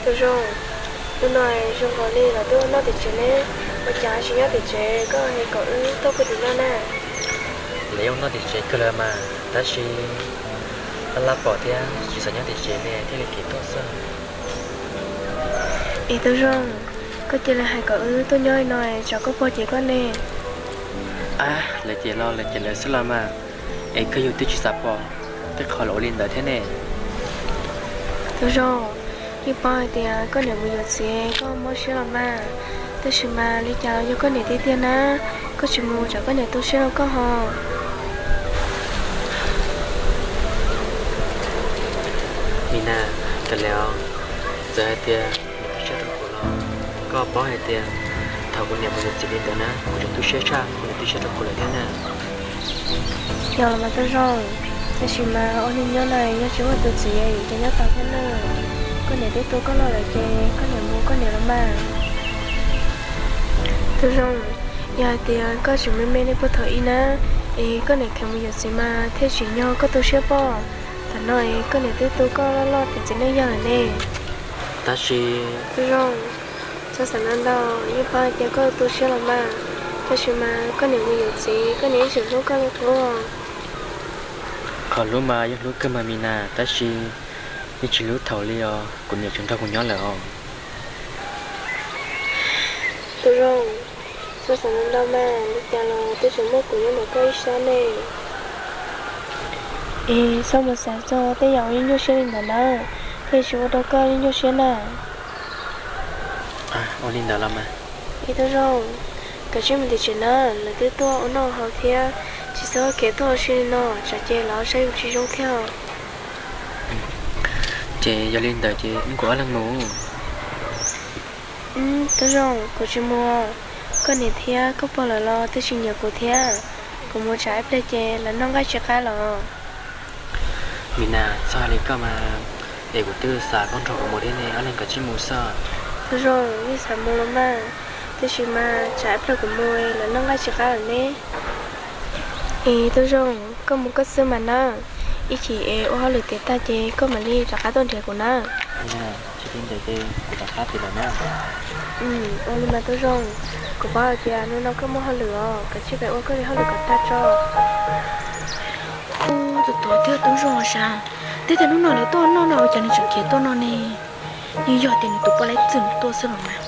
Tub Zoo, hnub no zoo nkaus li lawv twb ua noj tim tsev ne, ua cas tsis nyob tim tsev, koj hais kom wb tuaj pw tim no na? Lawv yeej noj tim tsev kawg lawm mas, tab sis laj laj pom thiab tsis xav nyob tim tsev ne thiaj li khiav tuaj xwb. Es Tub Zoo, koj cia li hais kom wb tuaj nyob no, tsam koj pog cem koj ne. Ab, lawv cem los lawv cem lawv xwb los mas, es koj yus twb tsis xav pom tej qhov lawv ua li ntawd thiab ne. Tub Zoo, yeej paub hais tias koj niam mus yuav txiv koj mob siab los mas, tab sis mas li cas los yog koj niam tiag tiag na, koj tsis mus tsam koj niam tu siab rau koj ho. Nim na, kav liam os, txawm hais tias niam tu siab rau kuv los koj paub hais tias thaum kuv niam mus yuav txiv li ntawd na, kuv tseem tu siab tshaj kuv niam tu siab rau kuv lawm thiab na. Yog los mas Tub Zoo, tab sis mas ua neeg nyob na yog tsis muaj tus txiv ces nyob tau thiab na. Koj niam twb tu koj loj lawm ces koj niam mus koj niam los mas. Tub Zoo, yog hais tias koj tseem me me nej puag thaum ub na, es koj niam khiav mus yuav txiv mas thiaj tsim nyog koj tu siab pob. Tam no es koj niam twb tu koj loj loj tiav txiv neej yawg lawm ne. Tab sis Tub Zoo, txhob xav ntau ntau, yeej paub hais tias koj tu siab los mas, tab sis mas koj niam mus yuav txiv koj niam ib txwm hlub koj li qub. Qhov hlub mas yeej hlub kawg mas Nim na, tab sis yeej tsis hlub thaum li os, kuv niam tseem nrog kuv nyob lawm os. Tub Zoo, txhob xav ntau ntau mas, li cas los twb tseem muaj kuv nyob ntawm koj ib sab ne. Es txhob mus xav txog tej yam uas nyuaj nyuaj siab li ntawd na, thiaj tsis ua rau koj nyuaj nyuaj siab na. Ua li ntawd los mas. Es Tub Zoo, kav tsij mus tim tsev na, lawv twb tuaj ua noj haus thiab, tsis txhob khiav tuaj ua si li no, tsam ces lawv saib yus tsis zoo thiab. Ces yog li ntawd ces wb nkawd ob leeg mus. Tub Zoo, kuv tsis mus, koj niam thiab koj pog lawv los twb tsis nyiam kuv thiab, kuv mus tsam ib pliag ces lawv noj nqaij tsis qab los. Nim na, txhob hais li koj mas, es kuv twb xav koj nrog kuv mus thiab ne, ob leeg kav tsij mus xwb. Tub Zoo, yeej xav mus los mas, tab sis mas tsam ib pliag kuv mus lawv noj nqaij tsis qab lawm ne. Es Tub Zoo, koj mus koj xwb mas na, ib chim es ua hauj lwm tiav tag ces koj mam li rov qab tuaj nrhiav kuv na. Tsis li ntawd ces kuv rov qab tiav lawm na. Ua li mas Tub Zoo, kuv paub hais tias hnub no koj muaj hauj lwm os, kav tsij pem ua koj li hauj lwm kom tag tso. Tus tod thiab Tub Zoo sav, twb tias hnub no lawv tuaj noj no ua cas nws tseem khiav tuaj no ne? Yeej yog tias nws tus poj laib txwm tuaj xwb los mas.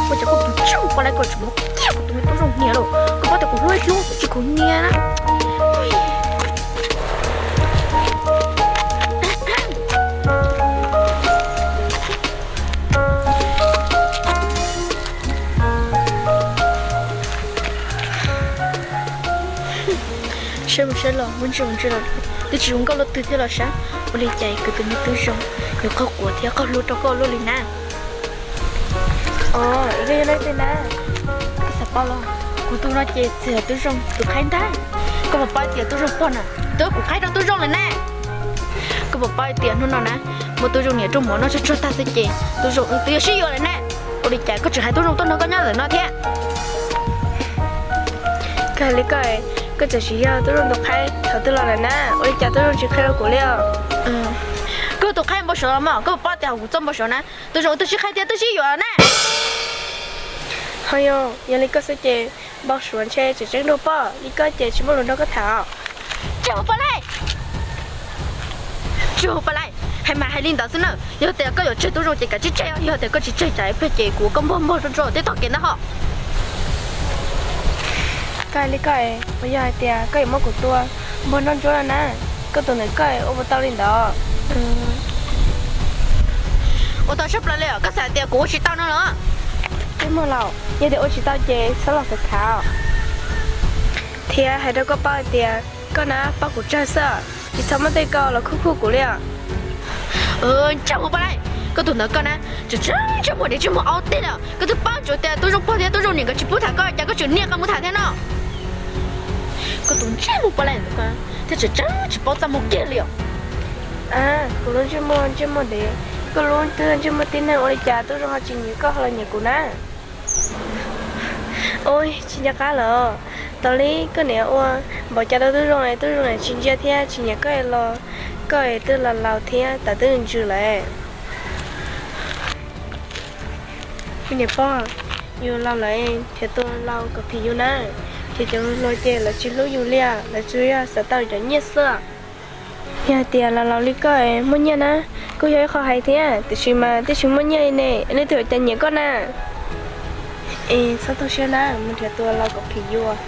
Ua cas koj tus tsis mus poj laib, koj tsis mus kiag kuv tus me Tub Zoo niam lauj, koj paub tias kuv hlub hlub tsis kuv niam na. Saib mus saib los, mus ntsis mus ntsis los twb tsis zoo nkauj luaj twg thiab los sav. Ua li cas kuv tus me Tub Zoo yuav qaug quav thiab qaug hlub rau koj luaj li na? Os, koj yog leej twg na? Koj xav paub los? Kuv tus no ces txawm Tub Zoo tus qhaib ntag. Koj puas paub tias Tub Zoo pog na twb ua kuv qhaib rau Tub Zoo lawm ne? Koj puas paub tias hnub no na muaj Tub Zoo niam rooj mov noj tsuag tsuag tag xwb ces Tub Zoo wb twb yuav sib yuav lawm ne? Ua li cas koj tseem hais Tub Zoo tuaj nrog koj nyob ntawm no thiab? Koj hais li koj, koj tseem tsis yog Tub Zoo tus qhaib thaum twg los lawm na, ua li cas Tub Zoo tsis qhia rau kuv li os? Koj tus qhaib npau suav los mas, koj puas paub tias hauv kuv txoj npau suav na Tub Zoo wb twb sib qhaib thiab twb sib yuav ne? Ho yog, yog li koj xwb ces npau suav ntshe tseem ceeb dua pob, li koj ces tsis muaj lus nrog koj tham. Tsis hu poj laib, tsis hu poj laib, hais mas hais li ntawd xwb na. Yog tias koj yuav tseg Tub Zoo ces kav tsij tseg, yog tias koj tsis tseg cas ib pliag ces kuv ua koj npog npog nroj nroj tej tog kev ntag ho. Koj hais li koj, puas yog hais tias koj yuav muab kuv tua npog nroj ntsuab na? Koj tus ntawm koj ua puas tau li ntawd? Ua tau tshaj plaws li os, koj xav tias kuv ua tsis tau no los? Tij Muag Laus, yog tias ua tsis tau ces txhob los khav khav. Thiab hais rau koj paub hais tias koj na paub kuv tsawg xwb, tsis txhob muab tej ko los khuj khuj kuv li os. Ntsej muag poj laib, koj tus ntawd koj na, tseem ntsej muag dev ntsej muag aub tib li. Koj twb paub tsuas tias Tub Zoo pog thiab Tub Zoo niam nkawd tsis pub tham koj, cas koj tseem niaj qe mus tham thiab no? Koj tus ntsej muag poj laib ntawd koj thiaj tseem tsis paub txaj muag kiag li os. Kuv lub ntsej muag ntsej muag dev, koj lub twb ntsej muag tib neeg, ua li cas Tub Zoo ho tsis nyiam koj ho los nyiam kuv na? Ua tsis nco qab lawm. Tos li koj niam ua npaum cas rau Tub Zoo es Tub Zoo niam tsis ntsia thiab tsis nyiam koj los, koj twb laus laus thiab tas twb ntsws lawm. Me niam pog, yus laus lawm nrhiav tus laus kom phim yus na, nrhiav cov hluas ces lawv tsis hlub yus li, lawv tsuas yog xav tau cov nyiaj xwb. Yog hais tias laus laus li koj muaj nyiaj na, kuj yog ib qho hais thiab, tiam sis mas twb tsis muaj nyiaj li ne, leej twg ua cas nyiam koj na? Es txhob tu siab na, mus nrhiav tus laus kom phim yus.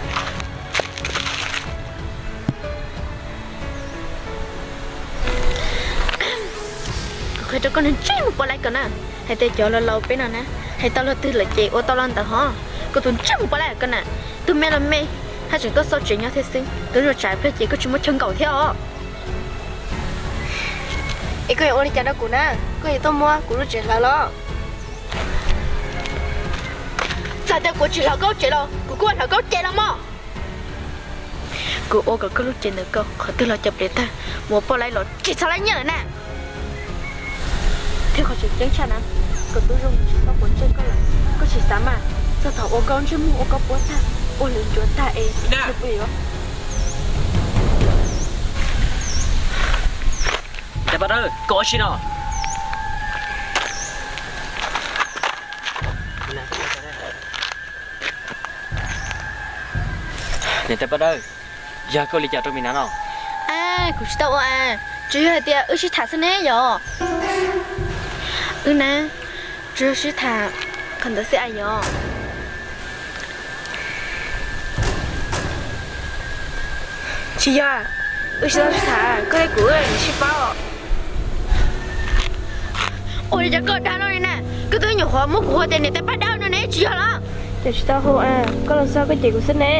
Kuv qhia rau koj neeg ntsej muag poj laib ko na, hais tias cov laus laus peb no na, hais tau luag twg lawm ces ua tau los ntawd hos. Koj tus ntsej muag poj laib ko na, tus me los me, haj tseem tuaj xauj tsev nyob thiab xwb, tus zoo tsam pliag ces koj tsis muaj chaw nkaum thiab os. Es koj yuav ua li cas rau kuv na? Koj yuav tuaj muab kuv lub tsev hlawv los? Txawm tias kuv tsis hlawv koj tsev los kuv kuj hlawv koj tsev los mog. Kuv ua kom koj lub tsev ntawm koj qhov twg los cov pliav tag, mus ua poj laib los tsis txhob laib nyiaj lawm na. Thiab qhov tseem ceeb tshaj na, koj Tub Zoo tsis txhob quav ntsej koj lawm, koj tsis xav mas, txog thaum ua koj ntsej muag ua koj puab tag, ua lwv ncuav tag es nws puas yuav? Niam tais Paj Dawb, koj ua si no. Niam tais Paj Dawb, yog koj ua li cas rau me nav no? A, kuv tsis tau ua a, tsuas yog hais tias wb sib tham xwb ne yom. Wb na, tsuas yog sib tham qhov ntawd xwb a yom. Tsis yog, wb tsis tau sib tham, koj thiab kuv wb sib paub. Ua li cas koj dag luaj li na, koj twb nyuam qhuav muab kuv hu tias niam tais Paj Dawb no ne, tsis yog los? Ces tsis tau hu a, koj los txog koj cem kuv xwb ne,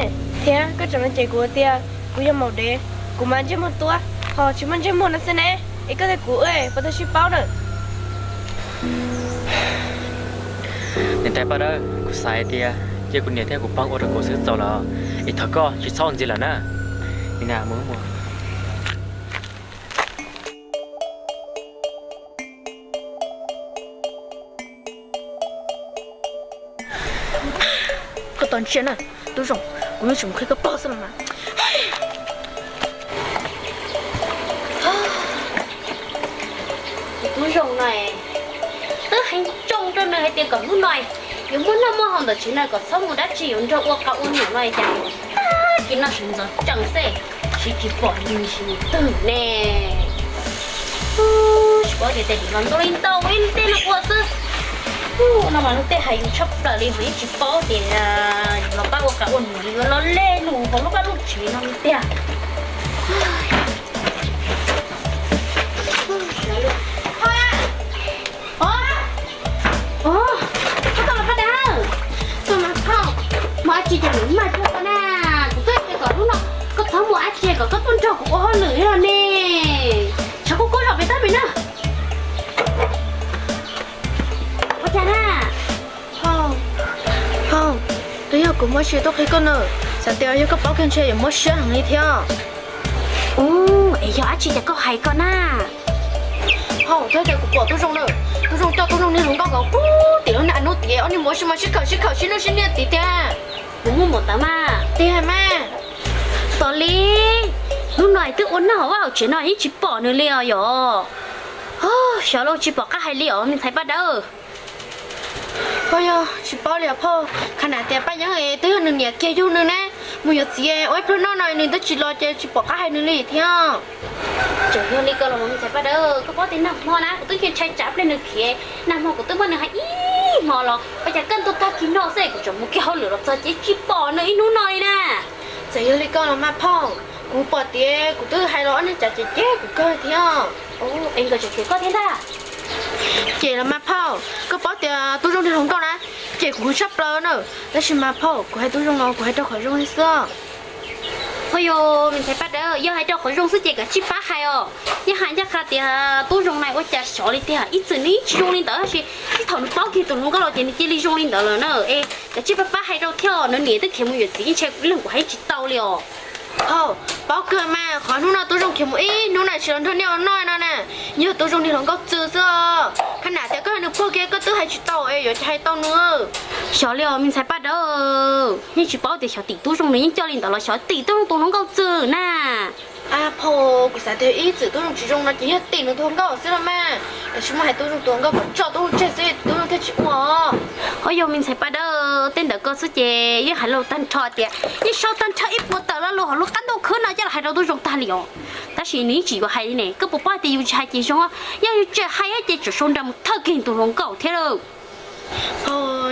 thiab koj tseem los cem kuv tias kuv yog maum dev, kuv mas ntsej muag tuab, ho tsis muaj ntsej muag no xwb ne, es koj thiab kuv wb puas tau sib paub na? Niam tais Paj Dawb, kuv xav hais tias cia kuv niam thiab kuv pog ua rau kuv xwb txaus lawm, es thov koj tsis txhob ua ntxiv lawm na. Mus, mus. Koj tos ntsia na, Tub Zoo, kuv yeej tseem qhia koj paub xwb los mas. Tus Tub Zoo no, twb hais ntsoov rau nws hais tias kom hnub no yuav muaj noj muaj haus ntawm tsev no kom txhob mus dab tsi, yuav nrog ua qab ua num no cas tag kis no sawv ntxov tsees xwb, siv tsis pom nws siv nws twg ne. Tsis paub tias tej dim los ntau li ntau ib tej no ua xwb. No mas luag tej hais yus tshaj plaws li, mas yeej tsis paub tias yus los pab ua qab ua num li, yuav los leg num hauv lub vaj lub tsev no li tiag. Koj tuaj los Paj Dawb? Tuaj mas phauj, mus dab tsi ces mus maj cuag koj na. Kuv twb hais kom hnub no koj txhob mus dab tsi, kom koj tuaj nrog kuv ua hauj lwm li los ne. Tshav kub kub zom pem toj pem na. Ua cas na? Phauj, twb yog kuv mob siab tuaj qhia koj na. Xav tias yog koj paub kiag ntshe yuav mob siab heev li thiab. Ub, es yog dab tsi cas koj hais ko na? Phauj, twb tias kuv pom Tub Zoo na. Tub Zoo coj Tub Zoo niag hluas nkauj nkaus pub tim lub niag a nub tid, ob niag mus sib mas sib khawm sib khawm sib nug sib niaj tid tiag. Kuv muaj npaum ntawd mas. Tiag mas. Tos li, hnub no twb ua noj hauv vaj hauv tsev no yeej tsis pom nws li os yom. Xyov los tsis pom qab hais li os me ntxhais Paj Dawb. Ho yog tsis paub li os phauj, qhov niag tias Paj Yeeb es twb yog nws niam kiag yug nws ne, mus yuav txiv ua ib pluag noj no nws twb tsis los ces tsis pom qab hais nws li thiab. Tseem yog li ko los me ntxhais Paj Dawb, koj paub tias nag hmo na kuv twb ntshai tsam pliag nws khiav, nag hmo kuv twb muab nws hais ib hmo los ua cas kaj ntug tag kis no xwb kuv tseem mus kiag hauj lwm los txog ces tsis pom nws ib hnub no li na. Txawm yog li ko los mas phauj, kuv pom tias kuv twb hais los ob niag cas ces cem kuv kawg thiab. Es nkawd tseem cem koj thiab ntag. Cem los mas phauj, koj paub tias Tub Zoo niag hluas nkauj na, cem kuv tshaj plaws na. Tab sis mas phauj, kuv hais Tub Zoo los kuv hais rau qhov zoo li xwb. Ua yog me ntxhais Paj Dawb, yog hais rau qhov zoo xwb ces kav tsij pab hais os. Yeej hais ncaj qha tias Tub Zoo na ua cas xyov li tiag, ib txwm nws tsis zoo li ntawd tab sis tib thaum nws paub kiag tus hluas nkauj los ces nws cia li zoo li ntawd lawm na. Es kav tsij pab pab hais rau thiab, nws niam twb khiav mus yuav txiv ib tsam leej kuv hais tsis tau li os. Phauj, paub kawg mas, qhov hnub no Tub Zoo khiav mus ib hnub na tsis los nrog niaj ua noj no na, yog Tub Zoo niag hluas nkauj txwv xwb os. Nam tias koj hais nws puag kiag koj twb hais tsis tau es yuav hais tau nws. Xyov li os me ntxhais Paj Dawb, yeej tsis paub tias xyov tim Tub Zoo nws yeej coj li ntawd los xyov tim Tub Zoo tus hluas nkauj txwm na. Phauj, kuv xav tias ib txwm Tub Zoo tsis zoo no ces yog tim nws tus hluas nkauj xwb los mas. Tiam sis muaj hais Tub Zoo tus hluas nkauj kom tso Tub Zoo tseg xwb Tub Zoo thiaj tsis ua. Os yog me ntxhais Paj Dawb, tej ntawd koj xwb ces yeej hais lus tag nrho tias yeej sau tag nrho ib puas tawm lo lus hauv lub qab ntuj khwb no coj los hais rau Tub Zoo tag li os. Tab sis nws yeej tsis yuav hais li ne, koj puas paub tias yus tsis hais ces zoo, yog yus tseem hais ces tseem sau nra mus thawj kiag tus hluas nkauj thiab lawm.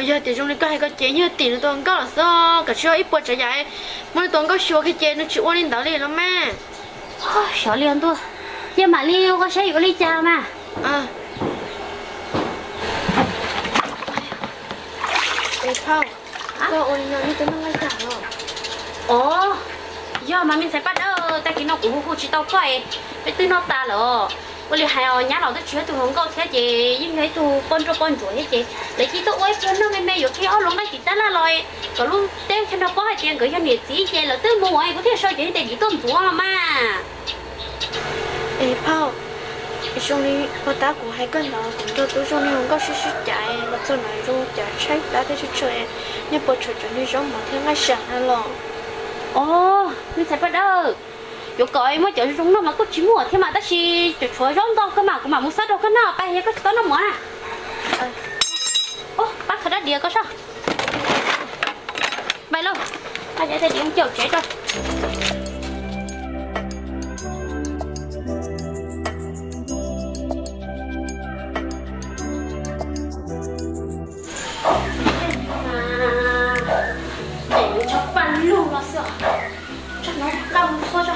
Yog tias zoo li koj hais ko ces yog tim nws tus hluas nkauj los xwb, kav tsij ua ib puas tsav yam, muab nws tus hluas nkauj xyuas kiag ces nws tsis ua li ntawd li los mas. Xyov li ntuj, yog mam li ua saib yuav ua li cas mas. Es phauj, koj ua li no nej twb noj nqaij tag los? Os, yog mas me ntxhais Paj Dawb, tag kis no kuv hu hu tsis tau koj es peb twb noj tas lawm. Ua li hais os, nyab los twb tsis yog tus hluas nkauj thiab ces yeej yog ib tug poj nruj poj ntsuam thiab ces lawv cia tuaj ua ib pluag noj me me yuav khi ob hluas nqaij tim tab laj los kom lub teb chaws no paub hais tias nkawd yog niam txiv ces lawv twb mus es kuv thiaj sau cov tes dim tuaj ntxuav los mas. Es phauj, zoo li puag ta kuv hais koj ntawd kuv nrog Tub Zoo niag hluas nkauj sib sib cav los txog no zoo cas tshaib plab thiab tshaib tshaib, nej puas tshuav cov niag zaub mov thiab nqaij sam no los? Os, me ntxhais Paj Dawb, yuav kom muab cov zoo noj mas kuj tsis muaj thiab mas tab sis tseem tshuav zaub ntau kawg mas kuv mam mus xawb rau koj noj, pab yog koj tsis tau noj mov na. Pab kho dab diav koj soj. Pab lauj, pab cov tes dim caum tsev rau. Ntshe paj lug no xwb, tsam no kaj mus txhua tso.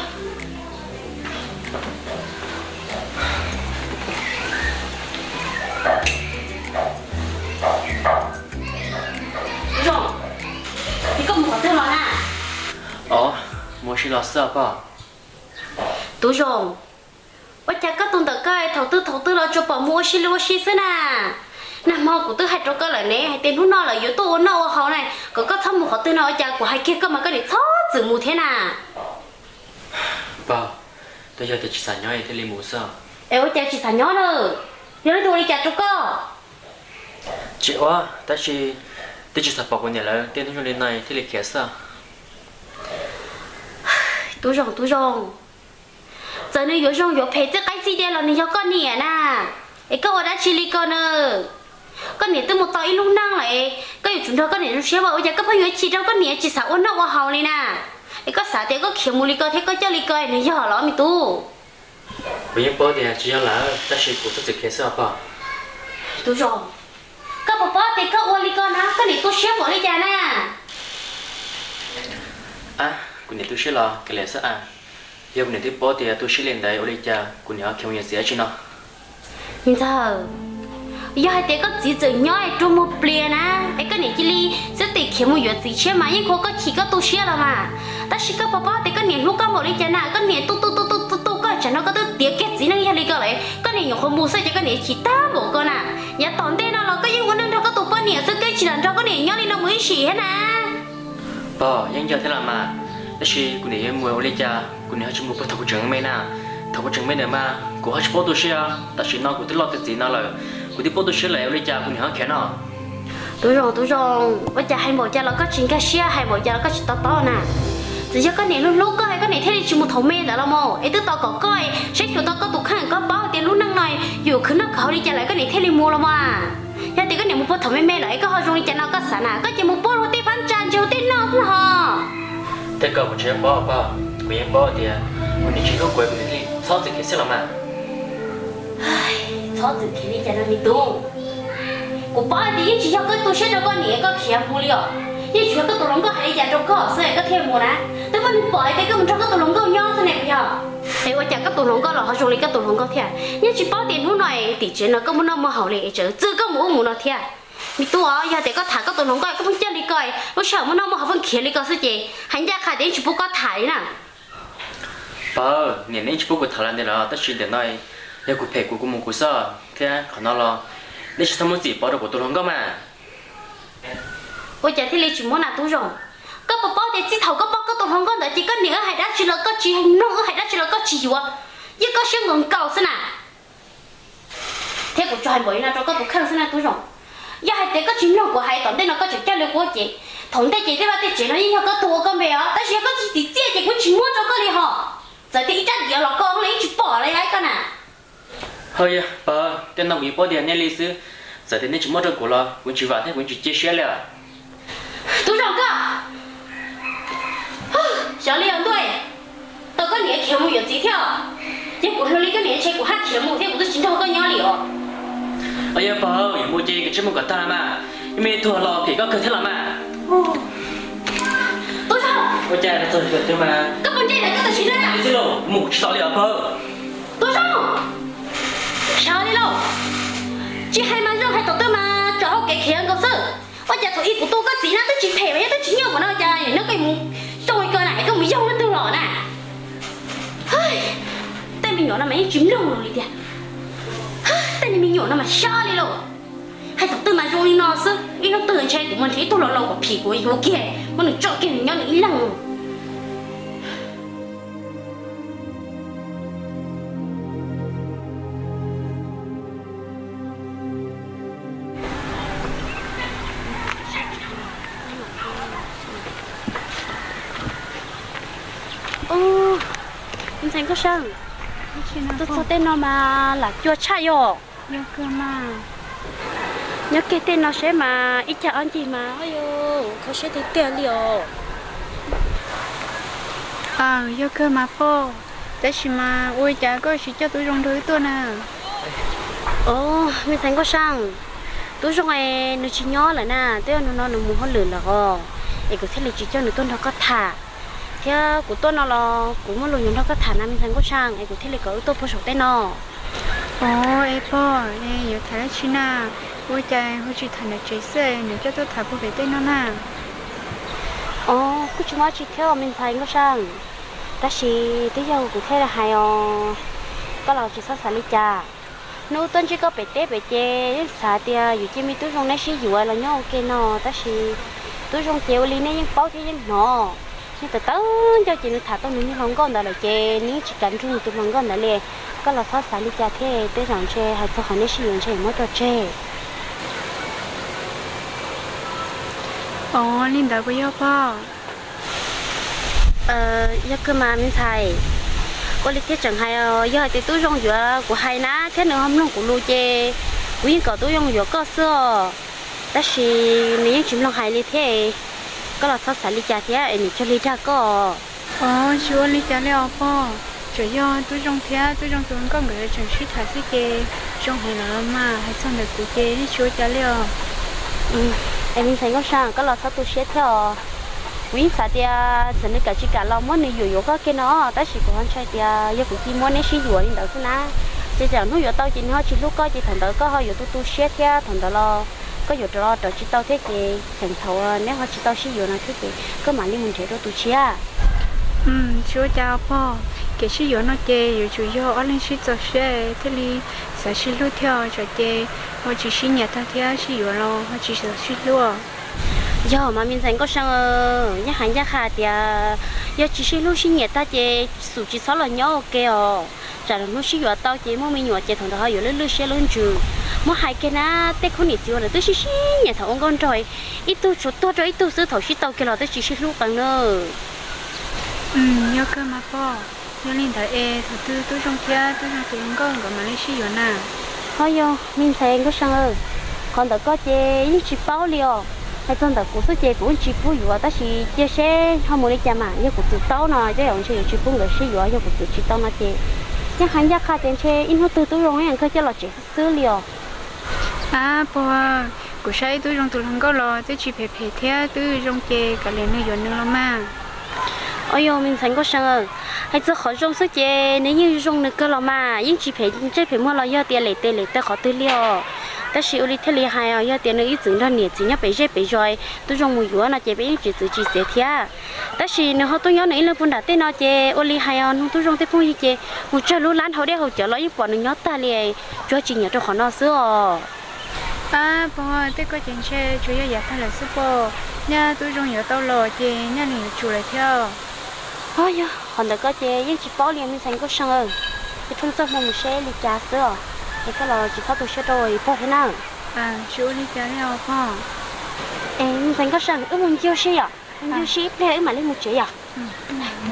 Zoo, es koj mus qhov twg los na? Os, mus ua si los xwb os pog. Tub Zoo, ua cas koj tus ntawm koj thaum twg thaum twg los tsuas pom mus ua si li ua si xwb na? Nag hmo kuv twb hais rau koj lawm ne hais tias hnub no lawv yuav tuaj ua noj ua haus na, kom koj txhob mus qhov twg no, ua cas kuv hais kiag koj mas koj niam txhob txwm mus thiab na? Pog, twb yog tias tsis xav nyob thiaj li mus xwb. Es ua cas tsis xav nyob na? Yog leej twg ua li cas rau koj? Tsis ua, tab sis twb tsis xav pom kuv niam lawv tej hnub zoo li no thiaj li khiav xwb. Tub Zoo, Tub Zoo, txawm nws yuav zoo yuav phem txij qaib txij dev los nws yog koj niam na, es koj ua dab tsi li ko na? Koj niam twb mus tau ib lub neej lawm, koj yuav tsum nrog koj niam zoo siab mas ua cas koj pheej yuav chim rau koj niam tsis xav ua noj ua haus li na? Es koj xav tias koj khiav mus li ko thiab koj coj li ko nws yog los me tub? Kuv yeej paub tias tsis yog lawm tab sis kuv txhob txwm khiav xwb os pog. Tub Zoo, koj puas paub tias koj ua li ko na koj niam tu siab npaum li cas na? Ab, kuv niam tu siab los kav liam xwb a. Yog kuv niam twb paub tias tu siab li ntawd ua li cas kuv niam ho khiav mus yuav txiv dab tsi no? Me ntxawg, yog hais tias koj txiv txawm nyob es rua muag plias na, es koj niam cia li xwb tim khiav mus yuav txiv tshiab mas yeej ua koj chim koj tu siab los mas. Tab sis koj puas paub tias koj niam hlub koj npaum li cas na, koj niam tu tu tu tu tu tu koj tsam no koj twb tiav kiag txiv neej yog li ko lawm, koj niam nyuam qhuav mus xwb ces koj niam chim tag npaum ko na. Yav tom ntej no los koj yeej ua neej nrog koj tus poj niam xwb, koj tsis lam nrog koj niam nyob li no mus ib sim thiab na. Pog, yeej yog thiab los mas, tab sis kuv niam yuav mus ua li cas kuv niam ho tsis mus puag thaum kuv tseem me na. Thaum kuv tseem me ntawd mas kuv ho tsis paub tu siab, tam sim no kuv twb loj tiav txiv no lawm, kuv twb paub tu siab lawm ua li cas kuv niam ho khiav no? Tub Zoo, Tub Zoo, ua cas hais npaum cas los koj tsis nkag siab, hais npaum cas los koj tsis to taub na? Txawm yog koj niam hlub hlub koj es koj niam thiaj li tsis mus thaum me ntawd los mas, es twb tau kom koj saib xyuas tau koj tus kheej, koj paub tias lub neej no yus khwv noj khwv haus li cas lawm koj niam thiaj li mus los mas. Yog tias koj niam mus puag thaum me me lawm es koj ho zoo li cas no koj xav na, koj cia mus puag rau tej phab ntsa ntsia rau tej noj xwb hos. Tej ko kuv tsis paub pog, kuv yeej paub tias kuv niam tsis hlub kuv, kuv niam thiaj li txhob txwm khiav xwb los mas. Txhob txwm khiav li cas no me tub? Kuv paub tias yeej tsis yog koj tu siab rau koj niam koj khiav mus li os, yeej tsis yog koj tus hluas nkauj hais li cas rau koj xwb es koj thiaj mus na. Twb muaj neeg pom hais tias koj mus nrog koj tus hluas nkauj nyob xwb ne puas yog? Es ua cas koj tus hluas nkauj los ho zoo li koj tus hluas nkauj thiab? Yeej tsis paub tias hnub no es tim tsev no koj muaj noj muaj haus li es tseem txwm koj mus ub mus no thiab. Me tub os, yog tias koj tham koj tus hluas nkauj koj pheej coj li ko, lub sij hawm muaj noj muaj haus pheej khiav li ko xwb ces hais ncaj qha tias yeej tsis pub koj tham li na. Pog, niam neb tsis pub kuv tham los ntev lawm tab sis ntawm no yog kuv phem kuv kuv mus kuv xwb thiab qhov no los neb tsis txhob muab txim pov rau kuv tus hluas nkauj mas. Ua cas thiaj li tsis muab na Tub Zoo? Koj puas paub tias txij thaum koj pom koj tus hluas nkauj ntawd ces koj niam wb hais dab tsi los koj tsis mloog, wb hais dab tsi los koj tsis yuav, yeej koj siab nkaus nkaus xwb na. Thiab kuv tsuas hais npaum li no rau koj tus kheej xwb na Tub Zoo. Yog hais tias koj tsis mloog kuv hais tom ntej no koj tseem coj li kuv ces thaum ntej ces tej vaj tej tsev no yeej yog koj tug ua koj npe os, tab sis yog koj tsis txim txiaj ces kuv tsis muab rau koj li hos. Txawm tias ib rab diav los koj los yeej tsis pom li koj na. Hawj yog pog, tej no kuv yeej paub tias nej li xwb, txawm tias nej tsis muab rau kuv los kuv tsis vam thiab kuv tsis cia siab li os. Tub Zoo koj, xyov li os ntuj, tau koj niam khiav mus yuav txiv thiab. Yog kuv hluas li koj niam ntshe kuv haj khiav mus thiab kuv twb tsis nrog koj nyob li os. Yog pog, yuav mus ces kav tsij mus kom tag mas, yeej me tuag los phem koj kawg thiab los mas. Tub Zoo, ua cas txog twg mas koj puas ntsej lawm koj tam sim no na? Mus tsis tau li os pog. Tub Zoo, xyov li lauj, tsis hais mas zoo hais tom twg mas tsom hauj kev khiav nkaus xwb. Ua cas thaum ub kuv tu koj txiv na twb tsis phem mas yog twb tsis nyuaj npaum no cas nyob koj mus xyov ko na es koj mus yog leej twg los na. Tej me nyuam no mas yeej tsis mloog lus li tiag. Tej me nyuam no mas xyov li lauj. Hais thaum twg mas zoo li no xwb, ib hnub twg ntshe kuv mus nrhiav ib tug laus laus kom phim kuv yuav kiag muab nws tso kiag nws nyob nws ib leeg. Ub, me ntxhais Nkauj See, tuaj txog tej no mas lam cuag tshaj yog. Yog kawg mas. Nyob kiag tej no seb mas ib cag ob ncig mas, kho siab tiag tiag li os. Aw, yog kawg mas pog, tab sis mas ua cas koj tsis coj Tub Zoo nrog wb tuaj na? Os, me ntxhais Nkauj See, Tub Zoo es nws tsis nyob lawm na, twb yog nws no nws mus hauj lwm lawm os, es kuv thiaj li tsis coj nws tuaj nrog koj tham. Thiab kuv tuaj no los kuv muaj lus yuav nrog koj tham na me ntxhais Nkauj See, es kuv thiaj li kom wb tuaj puag saum tej no. Os, es pog, es yuav tham dab tsi na? Ua cas ho tsis tham nram tsev xwb, nws coj tuaj tham puag pem tej no na? Os, kuj tsis muaj dab tsi thiab me ntxhais Nkauj See, tab sis twb yog kuv thiaj li hais os, koj los tsis txhob xav li cas. Hnub tuaj ntsib koj pem teb pem ces yeej xav tias yuav cia me Tub Zoo neb sib yuav los nyob ua ke no, tab sis Tub Zoo ces ua li nej yeej paub thiab yeej hnov, nws tawv tawv ncauj ces nws tham tau nws niag hluas nkauj ntawd lawm ces nws yeej tsis kam nrug nws tus hluas nkauj ntawd li. Koj los txhob xav li cas thiab, tej zaum ntshe hais txog qhov neb sib yuav ntshe muab tso tseg. Os, li ntawd puas yog pog? Yog kawg mas me ntxhais, ua li thiaj tseem hais, yog hais tias Tub Zoo yuav kuv hais na thiab nws ho mloog kuv lus ces kuv yeej kom Tub Zoo yuav koj xwb os. Tab sis nws yeej tsis mloog hais li thiab, koj los txhob xav li cas thiab es nws cuag li dag koj. Os, tsis ua li cas li os pog, tsuas yog Tub Zoo thiab Tub Zoo tus hluas nkauj nkawd tseem sib tham xwb ces zoo heev lawm los mas, hais txog ntawm kuv ces yeej tsis ua cas li os. Es me ntxhais Nkauj See, koj los txhob tu siab thiab os. Kuv yeej xav tias txawm nws kam tsis kam los muab nws yuam yuav koj kiag no, tab sis kuv ho ntshai tias yog kuv cia muab neb sib yuav li ntawd xwb na, ces tsam hnub yuav tau ces nws ho tsis hlub koj ces thaum ntawd koj ho yuav tu tu siab thiab thaum ntawd los koj yuav rov los rov tsis tau thiab ces tseem thaum neb ho tsis tau sib yuav no thiab ces koj mam li mus nrhiav rau tus tshiab. Tsis ua cas pog, kev sib yuav no ces yuav tsum yog ob leeg sib txaus siab thiaj li xav sib hlub thiab, tsam ces ho tsis sib nyiam tag thiab sib yuav los ho tsis xav sib hlub. Yog mas me ntxhais Nkauj See, yeej hais ncaj qha tias yog tsis sib hlub sib nyiam tag ces xum tsis txhob los nyob ua ke os. Tsam hnub sib yuav tau ces muaj me nyuam ces thaum ntawd ho yuav lwj lwj siab lub ntsws. Muab hais kiag na, tej khub niam txiv uas lawv twb sib sib nyiam thaum ua nkauj nraug, ib tug tsuas tuag rau ib tug xwb, thaum sib tau kiag los twb tsis sib hlub qees na. Yog kawg mas pog, yog li ntawd es thaum twg Tub Zoo thiab Tub Zoo tus hluas nkauj nkawd mam li sib yuav na? Ho yog me ntxhais Nkauj See, qhov ntawd koj ces yeej tsis paub li os. Hais txog ntawm kuv xwb ces kuv yeej tsis pub yuav, tab sis cia seb ho mus li cas mas yog kuv tus taub no tej zaum ntshe yuav tsis pub nkawd sib yuav, yog kuv tus tsis tau no ces yeej hais ncaj qha tias ntshe ib hnub twg Tub Zoo yeej kawg coj los tsev xwb li os. Ab pog, kuv saib Tub Zoo tus hluas nkauj los twb tsis phem phem thiab, Tub Zoo ces kav liam nws yuav nws los mas. Os yog me ntxhais Nkauj See, hais txog qhov zoo xwb ces nws yeej zoo nws kawg los mas, yeej tsis phem ntsej phem muag los yog tias lem tes lem taw qhov twg li os. Tab sis ua li thiaj li hais os, yog tias nws ib txwm nrog niam txiv nyob pem zej pem zos, Tub Zoo mus yuav no ces peb yeej tsis txwv tsis txiav thiab. Tab sis nws ho tuaj nyob nws ib leeg puag nram tej no ces ua li hais os, nug Tub Zoo tej phooj ywg ces mus tsawg lub lab hau dej hau cawv los yeej pom nws nyob tag li, tsuas tsis nyiam rau qhov no xwb os. Ab pog, tej ko ces ntshe tsuas yog yav tag lawm xwb pog, nyaj Tub Zoo yuav tau los ces nyaj nws yuav tsum lawm thiab. Ho yog qhov ntawd ko ces yeej tsis paub li me ntxhais Nkauj See, ces pheej txoj hmoo mus seb li cas xwb os. Es koj los tsis txhob tu siab rau pog thiab na. Es Nkauj Sab, wb mus ncig ua si yom, ncig ua si ib pliag wb mam li mus tsev yom.